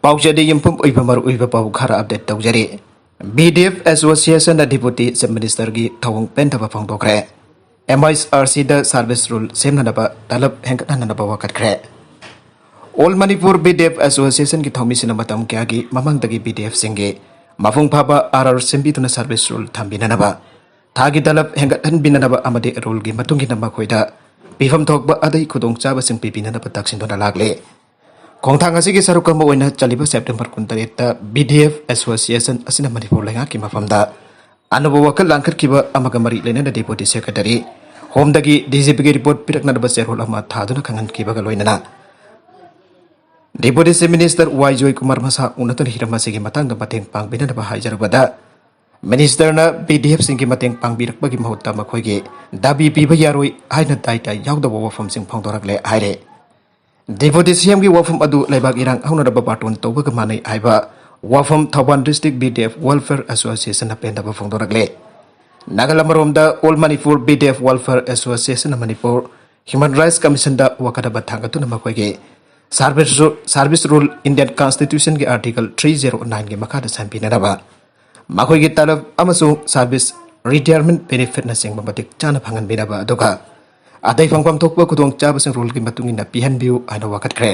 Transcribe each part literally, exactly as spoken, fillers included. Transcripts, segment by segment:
ꯄꯥꯎꯆꯦꯗ ꯌꯨꯝꯐꯝ ꯑꯣꯏꯕ ꯃꯔꯨꯑꯣꯏꯕ ꯄꯥꯎ ꯈꯔ ꯑꯞꯗꯦꯠ ꯇꯧꯖꯔꯤ꯫ ꯕꯤ ꯗꯤ ꯑꯦꯐ ꯑꯦꯁꯣꯁꯤꯌꯦꯁꯟꯅ ꯗꯤꯄꯨꯇꯤ ꯆꯤꯐ ꯃꯤꯅꯤꯁꯇꯔꯒꯤ ꯊꯧꯑꯣꯡ ꯄꯦꯟꯗꯕ ꯐꯣꯡꯗꯣꯛꯈ꯭ꯔꯦ꯫ ꯑꯦꯝ ꯑꯥꯏ ꯑꯥꯔ ꯁꯤꯗ ꯁꯥꯔꯚꯤꯁ ꯔꯨꯜ ꯁꯦꯝꯅꯅꯕ ꯇꯂꯕ ꯍꯦꯟꯒꯠꯍꯟꯅꯅꯕ ꯋꯥꯀꯠꯈ꯭ꯔꯦ꯫ All Manipur B D F ꯑꯦꯁꯣꯁꯤꯌꯦꯁꯟꯒꯤ ꯊꯧꯃꯤꯁꯤꯡꯅ ꯃꯇꯝ ꯀꯌꯥꯒꯤ ꯃꯃꯥꯡꯗꯒꯤ ꯕꯤ ꯗꯤ ꯑꯦꯐꯁꯤꯡꯒꯤ ꯃꯄꯨꯡ ꯐꯥꯕ ꯑꯥꯔ ꯑꯥꯔ ꯁꯦꯝꯕꯤꯗꯨꯅ ꯁꯥꯔꯚꯤꯁ ꯔꯨꯜ ꯊꯝꯕꯤꯅꯅꯕ, ꯊꯥꯒꯤ ꯇꯂꯕ ꯍꯦꯟꯒꯠꯍꯟꯕꯤꯅꯅꯕ ꯑꯃꯗꯤ ꯔꯨꯜꯒꯤ ꯃꯇꯨꯡ ꯏꯟꯅ ꯃꯈꯣꯏꯗ ꯄꯤꯐꯝ ꯊꯣꯛꯄ ꯑꯇꯩ ꯈꯨꯗꯣꯡꯆꯥꯕꯁꯤꯡ ꯄꯤꯕꯤꯅꯅꯕ ꯇꯛꯁꯤꯟꯗꯨꯅ ꯂꯥꯛꯂꯤ꯫ ꯈꯣꯡꯊꯥꯡ ꯑꯁꯤꯒꯤ ꯁꯔꯨꯛ ꯑꯃ ꯑꯣꯏꯅ ꯆꯠꯂꯤꯕ ꯁꯦꯞꯇꯦꯝꯕꯔ ꯀꯨꯟꯇꯔꯦꯠꯇ ꯕꯤ ꯗꯤ ꯑꯦꯐ ꯑꯦꯁꯣꯁꯤꯌꯦꯁꯟ ꯑꯁꯤꯅ ꯃꯅꯤꯄꯨꯔ ꯂꯩꯉꯥꯛꯀꯤ ꯃꯐꯝꯗ ꯑꯅꯧꯕ ꯋꯥꯈꯜ ꯂꯥꯡꯈꯠꯈꯤꯕ ꯑꯃꯒ ꯃꯔꯤ ꯂꯩꯅꯅ ꯗꯤꯄꯨꯇꯤ ꯁꯦꯀ꯭ꯔꯦꯇꯔꯤ ꯍꯣꯝꯗꯒꯤ ꯗꯤ ꯖꯤ ꯄꯤꯒꯤ ꯔꯤꯄꯣꯔꯠ ꯄꯤꯔꯛꯅꯅꯕ ꯆꯦꯔꯣꯜ ꯑꯃ ꯊꯥꯗꯨꯅ ꯈꯪꯍꯟꯈꯤꯕꯒ ꯂꯣꯏꯅꯅ ꯗꯤꯄꯨꯇꯤ ꯆꯤꯐ ꯃꯤꯅꯤꯁꯇꯔ ꯋꯥꯏ ꯖꯣꯏꯀꯨꯃꯥꯔ ꯃꯁꯥ ꯎꯅꯗꯨꯅ ꯍꯤꯔꯝ ꯑꯁꯤꯒꯤ ꯃꯇꯥꯡꯗ ꯃꯇꯦꯡ ꯄꯥꯡꯕꯤꯅꯅꯕ ꯍꯥꯏꯖꯔꯨꯕꯗ, ꯃꯤꯅꯤꯁꯇꯔꯅ ꯕꯤ ꯗꯤ ꯑꯦꯐꯁꯤꯡꯒꯤ ꯃꯇꯦꯡ ꯄꯥꯡꯕꯤꯔꯛꯄꯒꯤ ꯃꯍꯨꯠꯇ ꯃꯈꯣꯏꯒꯤ ꯗꯥꯕꯤ ꯄꯤꯕ ꯌꯥꯔꯣꯏ ꯍꯥꯏꯅ ꯇꯥꯏ ꯇꯥꯏ ꯌꯥꯎꯗꯕ ꯋꯥꯐꯝꯁꯤꯡ ꯐꯣꯡꯗꯣꯔꯛꯂꯦ ꯍꯥꯏꯔꯦ꯫ ꯗꯤꯄꯨꯇꯤ ꯁꯤ ꯑꯦꯝꯒꯤ ꯋꯥꯐꯝ ꯑꯗꯨ ꯂꯩꯕꯥꯛ ꯏꯔꯥꯡ ꯍꯧꯅꯔꯕ ꯕꯥꯔꯇꯣꯟ ꯇꯧꯕꯒ ꯃꯥꯟꯅꯩ ꯍꯥꯏꯕ ꯋꯥꯐꯝ Thoubal district B D F welfare ꯑꯦꯁꯣꯁꯤꯌꯦꯁꯟꯅ ꯄꯦꯟꯗꯕ ꯐꯣꯡꯗꯣꯔꯛꯂꯦ꯫ ꯅꯥꯒꯜ ꯑꯃꯔꯣꯝꯗ all Manipur B D F welfare ꯑꯦꯁꯣꯁꯤꯌꯦꯁꯟꯅ ꯃꯅꯤꯄꯨꯔ ꯍ꯭ꯌꯨꯃꯦꯟ ꯔꯥꯏꯠꯁ ꯀꯃꯤꯁꯟꯗ ꯋꯥꯀꯠ ꯑꯃ ꯊꯥꯡꯒꯠꯇꯨꯅ ꯃꯈꯣꯏꯒꯤ service rule-, service rule Indian ꯀꯟꯁꯇꯤꯇ꯭ꯌꯨꯁꯟꯒꯤ ꯑꯥꯔꯇꯤꯀꯜ ꯊ꯭ꯔꯤ ꯖꯦꯔꯣ ꯅꯥꯏꯟꯒꯤ ꯃꯈꯥꯗ ꯁꯦꯝꯕꯤꯅꯅꯕ, ꯃꯈꯣꯏꯒꯤ ꯇꯂꯕ ꯑꯃꯁꯨꯡ ꯁꯥꯔꯚꯤꯁ ꯔꯤꯇꯥꯌꯔꯃꯦꯟ ꯕꯦꯅꯤꯐꯤꯠꯅꯆꯤꯡꯕ ꯃꯇꯤꯛ ꯆꯥꯅ ꯐꯪꯍꯟꯕꯤꯅꯕ, ꯑꯗꯨꯒ ꯑꯇꯩ ꯐꯪꯐꯝ ꯊꯣꯛꯄ ꯈꯨꯗꯣꯡꯆꯥꯕꯁꯤꯡ ꯔꯨꯜꯒꯤ ꯃꯇꯨꯡ ꯏꯟꯅ ꯄꯤꯍꯟꯕꯤꯌꯨ ꯍꯥꯏꯅ ꯋꯥꯀꯠꯈ꯭ꯔꯦ꯫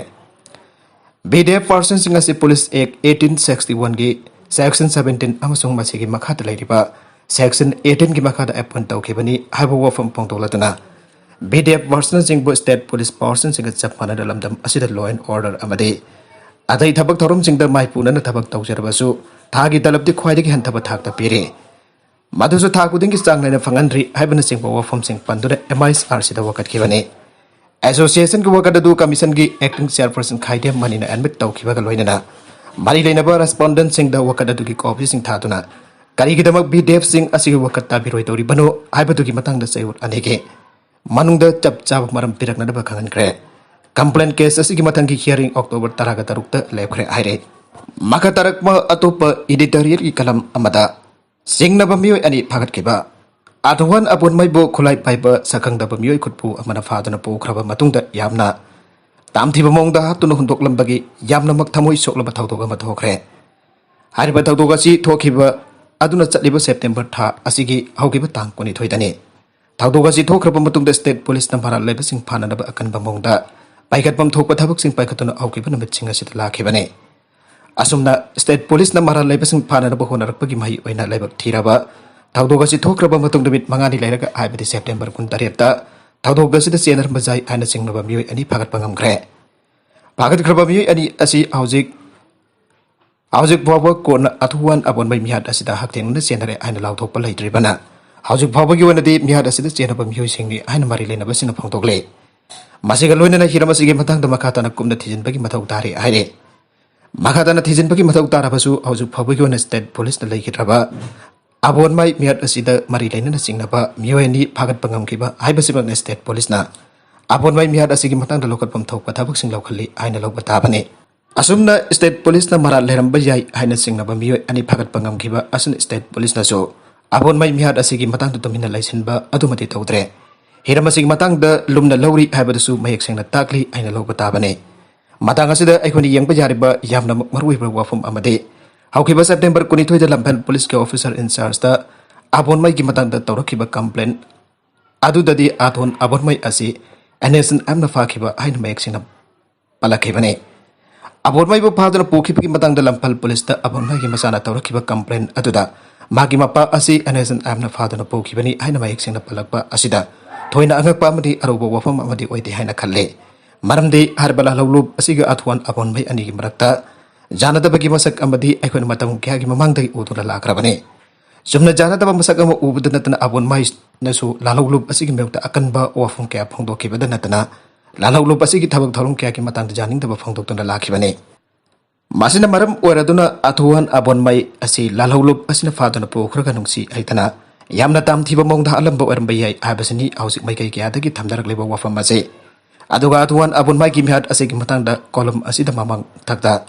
ꯕꯤ ꯗꯤ ꯑꯦꯐ ꯄꯥꯔꯁꯟꯁꯤꯡ ꯑꯁꯤ ꯄꯨꯂꯤꯁ ꯑꯦꯛ ꯑꯩꯠꯇꯤꯟ ꯁꯤꯛꯁꯇꯤ ꯋꯥꯟꯒꯤ ꯁꯦꯛꯁꯟ ꯁꯕꯦꯟꯇꯤꯟ ꯑꯃꯁꯨꯡ ꯃꯁꯤꯒꯤ ꯃꯈꯥꯗ ꯂꯩꯔꯤꯕ ꯁꯦꯛꯁꯟ ꯑꯩꯠꯇꯤꯟꯒꯤ ꯃꯈꯥꯗ ꯑꯦꯄꯣꯏꯟꯠ ꯇꯧꯈꯤꯕꯅꯤ ꯍꯥꯏꯕ ꯋꯥꯐꯝ ꯐꯣꯡꯗꯣꯛꯂꯗꯨꯅ, ꯕꯤ ꯗꯤ ꯑꯦꯐ ꯄꯥꯔꯁꯟꯁꯤꯡꯕꯨ ꯁ꯭ꯇꯦꯠ ꯄꯨꯂꯤꯁ ꯄꯥꯔꯁꯟꯁꯤꯡꯒ ꯆꯞ ꯃꯥꯟꯅꯅ ꯂꯝꯗꯝ ꯑꯁꯤꯗ law and order ꯑꯃꯗꯤ ꯑꯇꯩ ꯊꯕꯛ ꯊꯧꯔꯝꯁꯤꯡꯗ ꯃꯥꯏꯄꯨꯅꯅ ꯊꯕꯛ ꯇꯧꯖꯔꯕꯁꯨ ꯊꯥꯒꯤ ꯇꯂꯕꯇꯤ ꯈ꯭ꯋꯥꯏꯗꯒꯤ ꯍꯟꯊꯕ ꯊꯥꯛꯇ ꯄꯤꯔꯤ꯫ ꯃꯗꯨꯁꯨ ꯊꯥ ꯈꯨꯗꯤꯡꯒꯤ ꯆꯥꯡ ꯅꯥꯏꯅ ꯐꯪꯍꯟꯗ꯭ꯔꯤ ꯍꯥꯏꯕꯅꯆꯤꯡꯕ ꯋꯥꯐꯝꯁꯤꯡ ꯄꯟꯗꯨꯅ ꯑꯦꯝ ꯑꯥꯏ ꯑꯥꯔ ꯁꯤꯗ ꯋꯥꯀꯠꯈꯤꯕꯅꯤ꯫ ꯑꯦꯁꯣꯁꯤꯌꯦꯁꯟꯒꯤ ꯋꯥꯀꯠ ꯑꯗꯨ ꯀꯃꯤꯁꯟꯒꯤ ꯑꯦꯛꯇꯤꯡ ꯆꯦꯌꯔꯄꯔꯁꯟ ꯈꯥꯏꯗꯦꯝ ꯃꯅꯤꯅ ꯑꯦꯗꯃꯤꯠ ꯇꯧꯈꯤꯕꯒ ꯂꯣꯏꯅꯅ ꯃꯔꯤ ꯂꯩꯅꯕ ꯔꯦꯁꯄꯣꯟꯗꯦꯟꯠꯁꯤꯡꯗ ꯋꯥꯀꯠ ꯑꯗꯨꯒꯤ ꯀꯣꯄꯤꯁꯤꯡ ꯊꯥꯗꯨꯅ ꯀꯔꯤꯒꯤꯗꯃꯛ ꯕꯤ ꯗꯤ ꯑꯦꯐꯁꯤꯡ ꯑꯁꯤꯒꯤ ꯋꯥꯀꯠ ꯇꯥꯕꯤꯔꯣꯏꯗꯧꯔꯤꯕꯅꯣ ꯍꯥꯏꯕꯗꯨꯒꯤ ꯃꯇꯥꯡꯗ ꯆꯌꯣꯜ ꯑꯅꯤꯒꯤ ꯃꯅꯨꯡꯗ ꯆꯞ ꯆꯥꯕ ꯃꯔꯝ ꯄꯤꯔꯛꯅꯅꯕ ꯈꯪꯍꯟꯈ꯭ꯔꯦ꯫ ꯀꯝꯄ꯭ꯂꯦꯟ ꯀꯦꯁ ꯑꯁꯤꯒꯤ ꯃꯊꯪꯒꯤ ꯍꯤꯌꯥꯔꯤꯡ ꯑꯣꯛꯇꯣꯕꯔ ꯇꯔꯥꯒ ꯇꯔꯨꯛꯇ ꯂꯦꯞꯈ꯭ꯔꯦ ꯍꯥꯏꯔꯦ꯫ ꯃꯈꯥ ꯇꯥꯔꯛꯄ ꯑꯇꯣꯞꯄ ꯏꯗꯤꯇꯣꯔꯤꯌꯦꯜꯒꯤ ꯀꯂꯝ ꯑꯃꯗ ꯆꯤꯡꯅꯕ ꯃꯤꯑꯣꯏ ꯑꯅꯤ ꯐꯥꯒꯠꯈꯤꯕ꯫ ꯑꯥꯗꯋꯥꯟ ꯑꯕꯣꯟꯃꯩꯕꯨ ꯈꯨꯠꯂꯥꯏ ꯄꯥꯏꯕ ꯁꯛꯈꯪꯗꯕ ꯃꯤꯑꯣꯏ ꯈꯨꯠꯄꯨ ꯑꯃꯅ ꯐꯥꯗꯨꯅ ꯄꯨꯈ꯭ꯔꯕ ꯃꯇꯨꯡꯗ ꯌꯥꯝꯅ ꯇꯥꯝꯊꯤꯕ ꯃꯑꯣꯡꯗ ꯍꯥꯠꯇꯨꯅ ꯍꯨꯟꯗꯣꯛꯂꯝꯕꯒꯤ ꯌꯥꯝꯅꯃꯛ ꯊꯃꯣꯏ ꯁꯣꯛꯂꯕ ꯊꯧꯗꯣꯛ ꯑꯃ ꯊꯣꯛꯈ꯭ꯔꯦ꯫ ꯍꯥꯏꯔꯤꯕ ꯊꯧꯗꯣꯛ ꯑꯁꯤ ꯊꯣꯛꯈꯤꯕ ꯑꯗꯨꯅ ꯆꯠꯂꯤꯕ ꯁꯦꯞꯇꯦꯝꯕꯔ ꯊꯥ ꯑꯁꯤꯒꯤ ꯍꯧꯈꯤꯕ ꯇꯥꯡ ꯀꯨꯟꯅꯤꯊꯣꯏꯗꯅꯤ꯫ ꯊꯧꯗꯣꯛ ꯑꯁꯤ ꯊꯣꯛꯈ꯭ꯔꯕ ꯃꯇꯨꯡꯗ ꯁ꯭ꯇꯦꯠ ꯄꯨꯂꯤꯁꯅ ꯃꯔꯥꯜ ꯂꯩꯕꯁꯤꯡ ꯐꯥꯅꯅꯕ ꯑꯀꯟꯕ ꯃꯑꯣꯡꯗ ꯄꯥꯏꯈꯠꯐꯝ ꯊꯣꯛꯄ ꯊꯕꯛꯁꯤꯡ ꯄꯥꯏꯈꯠꯇꯨꯅ ꯍꯧꯈꯤꯕ ꯅꯨꯃꯤꯠꯁꯤꯡ ꯑꯁꯤꯗ ꯂꯥꯛꯈꯤꯕꯅꯤ꯫ ꯑꯁꯨꯝꯅ ꯁ꯭ꯇꯦꯠ ꯄꯨꯂꯤꯁꯅ ꯃꯔꯥꯜ ꯂꯩꯕꯁꯤꯡ ꯐꯥꯅꯅꯕ ꯍꯣꯠꯅꯔꯛꯄꯒꯤ ꯃꯍꯩ ꯑꯣꯏꯅ ꯂꯥꯏꯕꯛ ꯊꯤꯔꯕ ꯊꯧꯗꯣꯛ ꯑꯁꯤ ꯊꯣꯛꯈ꯭ꯔꯕ ꯃꯇꯨꯡ ꯅꯨꯃꯤꯠ ꯃꯉꯥꯅꯤ ꯂꯩꯔꯒ, ꯍꯥꯏꯕꯗꯤ ꯁꯦꯞꯇꯦꯝꯕꯔ ꯀꯨꯟꯇꯔꯦꯠꯇ ꯊꯧꯗꯣꯛ ꯑꯁꯤꯗ ꯆꯦꯟꯅꯔꯝꯕ ꯌꯥꯏ ꯍꯥꯏꯅ ꯆꯤꯡꯅꯕ ꯃꯤꯑꯣꯏ ꯑꯅꯤ ꯐꯥꯒꯠꯄ ꯉꯝꯈ꯭ꯔꯦ꯫ ꯐꯥꯒꯠꯈ꯭ꯔꯕ ꯃꯤꯑꯣꯏ ꯑꯅꯤ ꯑꯁꯤ ꯍꯧꯖꯤꯛ ꯍꯧꯖꯤꯛ ꯐꯥꯎꯕ ꯀꯣꯟꯅ ꯑꯊꯨꯋꯥꯟ ꯑꯕꯣꯟꯃꯩ ꯃꯤꯍꯥꯠ ꯑꯁꯤꯗ ꯍꯛꯊꯦꯡꯅꯅ ꯆꯦꯟꯅꯔꯦ ꯍꯥꯏꯅ ꯂꯥꯎꯊꯣꯛꯄ ꯂꯩꯇ꯭ꯔꯤꯕꯅ, ꯍꯧꯖꯤꯛ ꯐꯥꯎꯕꯒꯤ ꯑꯣꯏꯅꯗꯤ ꯃꯤꯍꯥꯠ ꯑꯁꯤꯗ ꯆꯦꯟꯅꯕ ꯃꯤꯑꯣꯏꯁꯤꯡꯅꯤ ꯍꯥꯏꯅ ꯃꯔꯤ ꯂꯩꯅꯕꯁꯤꯡꯅ ꯐꯣꯡꯗꯣꯛꯂꯤ꯫ ꯃꯁꯤꯒ ꯂꯣꯏꯅꯅ ꯍꯤꯔꯝ ꯑꯁꯤꯒꯤ ꯃꯇꯥꯡꯗ ꯃꯈꯥ ꯇꯥꯅ ꯀꯨꯞꯅ ꯊꯤꯖꯤꯟꯕꯒꯤ ꯃꯊꯧ ꯇꯥꯔꯤ ꯍꯥꯏꯔꯤ꯫ ꯃꯈꯥ ꯇꯥꯅ ꯊꯤꯖꯤꯟꯕꯒꯤ ꯃꯊꯧ ꯇꯥꯔꯕꯁꯨ, ꯍꯧꯖꯤꯛ ꯐꯥꯎꯕꯒꯤ ꯑꯣꯏꯅ ꯁ꯭ꯇꯦꯠ ꯄꯨꯂꯤꯁꯅ ꯂꯩꯈꯤꯗ꯭ꯔꯕ ꯑꯕꯣꯟꯃꯥꯏ ꯃꯤꯍꯥꯠ ꯑꯁꯤꯗ ꯃꯔꯤ ꯂꯩꯅꯅ ꯆꯤꯡꯅꯕ ꯃꯤꯑꯣꯏ ꯑꯅꯤ ꯐꯥꯒꯠꯄ ꯉꯝꯈꯤꯕ ꯍꯥꯏꯕꯁꯤꯃꯛꯅ ꯁ꯭ꯇꯦꯠ ꯄꯨꯂꯤꯁꯅ ꯑꯕꯣꯟꯃꯥꯏ ꯃꯤꯍꯥꯠ ꯑꯁꯤꯒꯤ ꯃꯇꯥꯡꯗ ꯂꯧꯈꯠꯐꯝ ꯊꯣꯛꯄ ꯊꯕꯛꯁꯤꯡ ꯂꯧꯈꯠꯂꯤ ꯍꯥꯏꯅ ꯂꯧꯕ ꯇꯥꯕꯅꯤ꯫ ꯑꯁꯨꯝꯅ ꯁ꯭ꯇꯦꯠ ꯄꯨꯂꯤꯁꯅ ꯃꯔꯥꯜ ꯂꯩꯔꯝꯕ ꯌꯥꯏ ꯍꯥꯏꯅ ꯆꯤꯡꯅꯕ ꯃꯤꯑꯣꯏ ꯑꯅꯤ ꯐꯥꯒꯠꯄ ꯉꯝꯈꯤꯕ ꯑꯁꯤꯅ ꯁ꯭ꯇꯦꯠ ꯄꯨꯂꯤꯁꯅꯁꯨ ꯑꯕꯣꯟꯃꯩ ꯃꯤꯍꯥꯠ ꯑꯁꯤꯒꯤ ꯃꯇꯥꯡꯗ ꯇꯨꯃꯤꯟꯅ ꯂꯩꯁꯤꯟꯕ ꯑꯗꯨꯃꯗꯤ ꯇꯧꯗ꯭ꯔꯦ꯫ ꯍꯤꯔꯝ ꯑꯁꯤꯒꯤ ꯃꯇꯥꯡꯗ ꯂꯨꯝꯅ ꯂꯧꯔꯤ ꯍꯥꯏꯕꯗꯨꯁꯨ ꯃꯌꯦꯛ ꯁꯦꯡꯅ ꯇꯥꯛꯂꯤ ꯍꯥꯏꯅ ꯂꯧꯕ ꯇꯥꯕꯅꯤ꯫ ꯃꯇꯥꯡ ꯑꯁꯤꯗ ꯑꯩꯈꯣꯏꯅ ꯌꯦꯡꯕ ꯌꯥꯔꯤꯕ ꯌꯥꯝꯅ ꯃꯔꯨꯑꯣꯏꯕ ꯋꯥꯐꯝ ꯑꯃꯗꯤ, ꯍꯧꯈꯤꯕ ꯁꯦꯞꯇꯦꯝꯕꯔ ꯀꯨꯟꯅꯤꯊꯣꯏꯗ ꯂꯝꯐꯦꯜ ꯄꯨꯂꯤꯁꯀꯤ ꯑꯣꯐꯤꯁꯔ ꯏꯟꯆꯥꯔꯖꯇ ꯑꯕꯣꯟꯃꯩꯒꯤ ꯃꯇꯥꯡꯗ ꯇꯧꯔꯛꯈꯤꯕ ꯀꯝꯄ꯭ꯂꯦꯟ ꯑꯗꯨꯗꯗꯤ ꯑꯥꯊꯣꯟ ꯑꯕꯣꯟꯃꯩ ꯑꯁꯤ ꯑꯦꯟ ꯑꯦꯁ ꯑꯦꯟ ꯑꯦꯝꯅ ꯐꯥꯈꯤꯕ ꯍꯥꯏꯅ ꯃꯌꯦꯛ ꯁꯦꯡꯅ ꯄꯜꯂꯛꯈꯤꯕꯅꯤ꯫ ꯑꯕꯣꯟꯃꯩꯕꯨ ꯐꯥꯗꯨꯅ ꯄꯨꯈꯤꯕꯒꯤ ꯃꯇꯥꯡꯗ ꯂꯝꯐꯦꯜ ꯄꯨꯂꯤꯁꯇ ꯑꯕꯣꯟꯃꯩꯒꯤ ꯃꯆꯥꯅ ꯇꯧꯔꯛꯈꯤꯕ ꯀꯝꯄ꯭ꯂꯦꯟ ꯑꯗꯨꯗ ꯃꯥꯒꯤ ꯃꯄꯥ ꯑꯁꯤ ꯑꯦꯟ ꯑꯦꯁ ꯑꯦꯟ ꯑꯦꯝꯅ ꯐꯥꯗꯨꯅ ꯄꯨꯈꯤꯕꯅꯤ ꯍꯥꯏꯅ ꯃꯌꯦꯛ ꯁꯦꯡꯅ ꯄꯜꯂꯛꯄ ꯑꯁꯤꯗ ꯊꯣꯏꯅ ꯑꯉꯛꯄ ꯑꯃꯗꯤ ꯑꯔꯧꯕ ꯋꯥꯐꯝ ꯑꯃꯗꯤ ꯑꯣꯏꯗꯦ ꯍꯥꯏꯅ ꯈꯜꯂꯤ꯫ ꯃꯔꯝꯗꯤ ꯍꯥꯏꯔꯤꯕ ꯂꯥꯜꯍꯧꯂꯨꯞ ꯑꯁꯤꯒ ꯑꯥꯊꯣꯟ ꯑꯕꯣꯟꯃꯩ ꯑꯅꯤꯒꯤ ꯃꯔꯛꯇ ꯌꯥꯅꯗꯕꯒꯤ ꯃꯁꯛ ꯑꯃꯗꯤ ꯑꯩꯈꯣꯏꯅ ꯃꯇꯝ ꯀꯌꯥꯒꯤ ꯃꯃꯥꯡꯗꯒꯤ ꯎꯗꯨꯅ ꯂꯥꯛꯈ꯭ꯔꯕꯅꯤ꯫ ꯆꯨꯝꯅ ꯌꯥꯅꯗꯕ ꯃꯁꯛ ꯑꯃ ꯎꯕꯗ ꯅꯠꯇꯅ ꯑꯕꯣꯟꯃꯩꯅꯁꯨ ꯂꯥꯜꯍꯧꯂꯨꯞ ꯑꯁꯤꯒꯤ ꯃꯥꯌꯣꯛꯇ ꯑꯀꯟꯕ ꯋꯥꯐꯝ ꯀꯌꯥ ꯐꯣꯡꯗꯣꯛꯈꯤꯕꯗ ꯅꯠꯇꯅ ꯂꯥꯜꯍꯧꯂꯨꯞ ꯑꯁꯤꯒꯤ ꯊꯕꯛ ꯊꯧꯔꯝ ꯀꯌꯥꯒꯤ ꯃꯇꯥꯡꯗ ꯌꯥꯅꯤꯡꯗꯕ ꯐꯣꯡꯗꯣꯛꯇꯨꯅ ꯂꯥꯛꯈꯤꯕꯅꯤ꯫ ꯃꯁꯤꯅ ꯃꯔꯝ ꯑꯣꯏꯔꯗꯨꯅ ꯑꯊꯨꯋꯥꯟ ꯑꯕꯣꯟꯃꯩ ꯑꯁꯤ ꯂꯥꯜꯍꯧꯂꯨꯞ ꯑꯁꯤꯅ ꯐꯥꯗꯨꯅ ꯄꯨꯈ꯭ꯔꯒ ꯅꯨꯡꯁꯤ ꯍꯩꯇꯅ ꯌꯥꯝꯅ ꯇꯥꯝꯊꯤꯕ ꯃꯑꯣꯡꯗ ꯍꯥꯠꯂꯝꯕ ꯑꯣꯏꯔꯝꯕ ꯌꯥꯏ ꯍꯥꯏꯕꯁꯤꯅꯤ ꯍꯧꯖꯤꯛ ꯃꯥꯏꯀꯩ ꯀꯌꯥꯗꯒꯤ ꯊꯝꯅꯔꯛꯂꯤꯕ ꯋꯥꯐꯝ ꯑꯁꯤ꯫ ꯑꯗꯨꯒ ꯑꯊꯨꯋꯥꯟ ꯑꯕꯣꯟꯃꯩꯒꯤ ꯃꯤꯍꯥꯠ ꯑꯁꯤꯒꯤ ꯃꯇꯥꯡꯗ ꯀꯣꯂꯨꯝ ꯑꯁꯤꯗ ꯃꯃꯥꯡ ꯊꯛꯇ